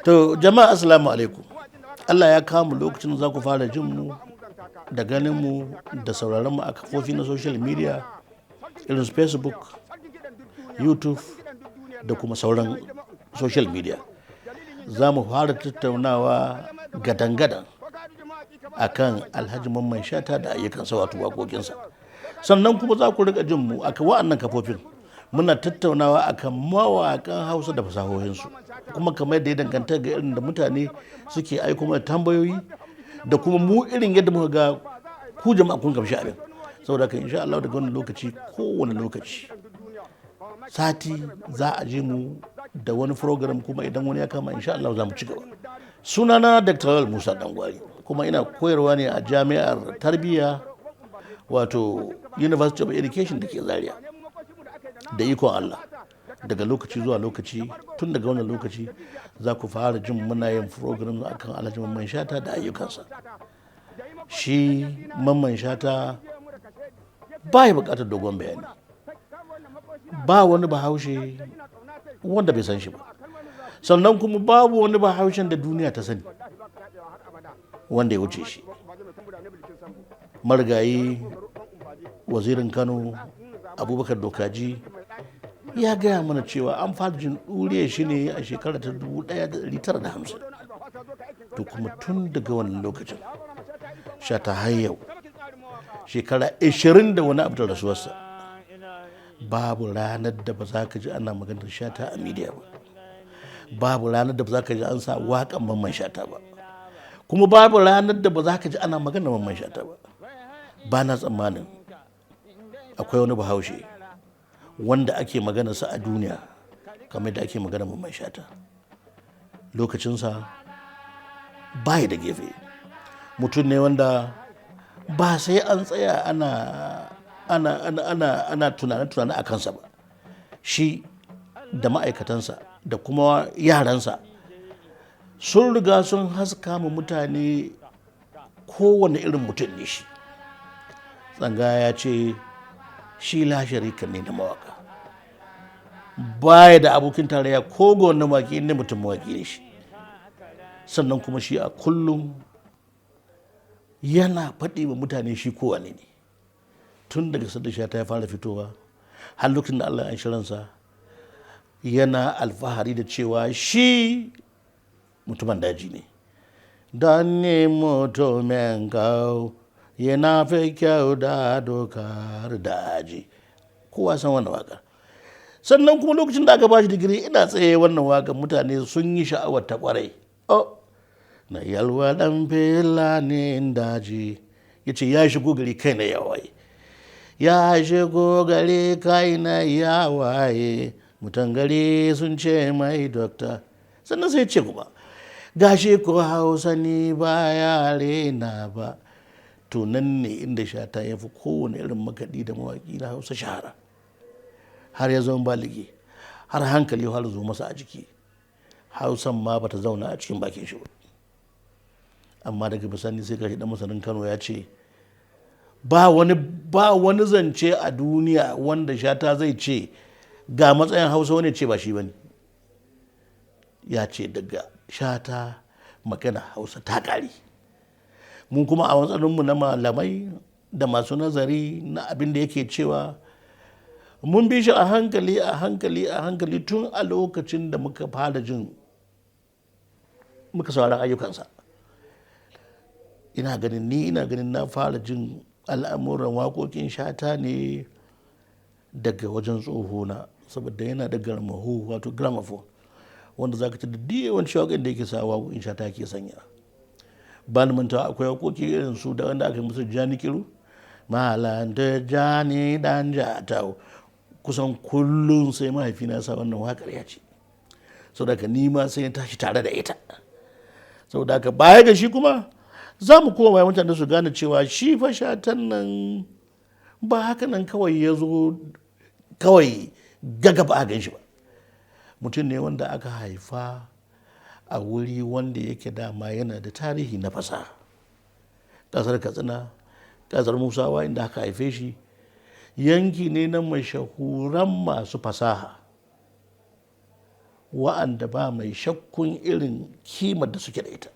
To jama'a, assalamu alaikum. Allah ya kawo mu lokacin da za ku fara jin mu da ganin mu da sauraron mu a kafofi na social media irin su Facebook, YouTube da kuma sauran social media. Za mu fara tattaunawa gadan-gadan a kan Alhaji Mamman Shata da ayyukansa, wato waƙoƙinsa. Sannan kuma za ku riƙa jin mu a wa'annan kafofin. Muna tattaunawa akan mawaƙan Hausa da fasahohinsu. Kuma kamar yadda ya danganta ga irin da mutane suke aiko mana tambayoyi da kuma mu irin yadda muka ga ku jama'a kun gamshi abin. Saboda haka, insha Allah, daga wannan lokaci, kowane lokaci sati za a je mu da wani program, kuma idan wani ya kama, insha Allah za mu ci gaba. Sunana Dr. Lawal Musa Dangwari, kuma ina koyarwa ne a jami'ar tarbiyya, wato University of Education da ke Zaria. Da ikon Allah, daga lokaci zuwa lokaci, tun daga wannan lokaci, za ku fara jin muna yin program akan Alhaji Mamman Shata da ayyukansa. Shi Mamman Shata ba ya bukatar dogon bayani. Ba wani Bahaushe wanda bai san shi ba, sannan kuma babu wani Bahaushen da duniya ta sani wanda ya wuce shi. Marigayi Wazirin Kano Abubakar Dokaji ya gaya mana cewa an fara jin ɗuriyar shi ne a shekarar ta 1950. To kuma tun daga wannan lokacin Shata har yau, shekara 20 da wani abu da rasuwarsa, babu ranar da ba za ka ji ana maganar Shata a media ba, babu ranar da ba za ka ji an sa waƙan Mamman Shata ba, kuma babu ranar da ba za ka ji ana maganar Mamman Shata ba. Ba na tsammanin akwai wani Bahaushe wanda ake maganarsa a duniya kamar da ake maganar Mamman Shata. Lokacinsa baya da gefe. Mutum ne wanda ba sai an tsaya ana tunane-tunane a kansa ba. Shi da ma'aikatansa da kuma yaransa sun riga sun haska ma mutane kowane irin mutum ne shi. Tsanga ya ce shi la sharika ne na mawaka, baya da abokin tarayya ko ga wani mawaki ne, mutum mawaki ne shi. Sannan kuma shi a kullum yana faɗi wa mutane shi kowane ne. Tun daga sadda Shata ya fara fitowa har lokacin da Allah ya ransa, yana alfahari da cewa shi mutumin daji ne. Don ne mutumin kau yana fi kyau da dokar daji. Kowa san wannan waƙar. Sannan kuma lokacin da aka bashi digiri, ina tsaye wannan waƙar, mutane sun yi sha'awar ta kwarai. Oh, na yalwa dan filanin daji, ya ce ya shigo gari kai na yawaye, ya shigo gari kai na yawaye, mutan gari sun ce mai dokta. Sannan sai ce kuma gashi ko Hausa ni ba yare na ba. To nan ne inda Shata ya fi kowane irin makaɗi da mawaƙi na Hausa shahara. Har ya zama baligi, har hankali har zo masa a jiki, Hausan ma bata zauna a cikin bakin shi ba. Amma daga bisani sai gashi Dan Masanin Kano ya ce ba wani zance a duniya wanda Shata zai ce ga matsayin Hausa wani ce ba shi bane. Ya ce daga Shata magana Hausa ta ƙare. Mun kuma a matsayinmu na malamai da masu nazari na abin da yake cewa, mun bi shi a hankali, a hankali, a hankali, tun a lokacin da muka fara jin, muka sauran ayyukansa. Ina ganin, ni ina ganin na fara jin al'amuran waƙoƙin Shata ne daga wajen tsohona, saboda yana da garmaho, wato gramophone, wanda za ka ci da yawanci waƙoƙin da yake sa, waƙoƙin Shata ke sanya. Ba ni manta akwai waƙoƙi irin su da wanda aka yi musu Jani Kiru, Malam Jani Dan Jatau. Kusan kullum sai mahaifina sa wannan waƙar, ya ce saboda haka ni ma sai ya tashi tare da ita. Saboda haka, baya ga shi kuma, za mu koma mutane su gane cewa shi fa Shatan nan ba haka nan kawai ya zo kawai gaga ba a gan shi ba. Mutum ne wanda aka haifa a wuri wanda yake dama yana da tarihi na fasaha. Ƙasar Katsina, ƙasar Musawa, inda aka haife shi, yanki ne na mashahuran masu fasaha. Wa'anda ba mai shakkun irin kimar da suke da ita.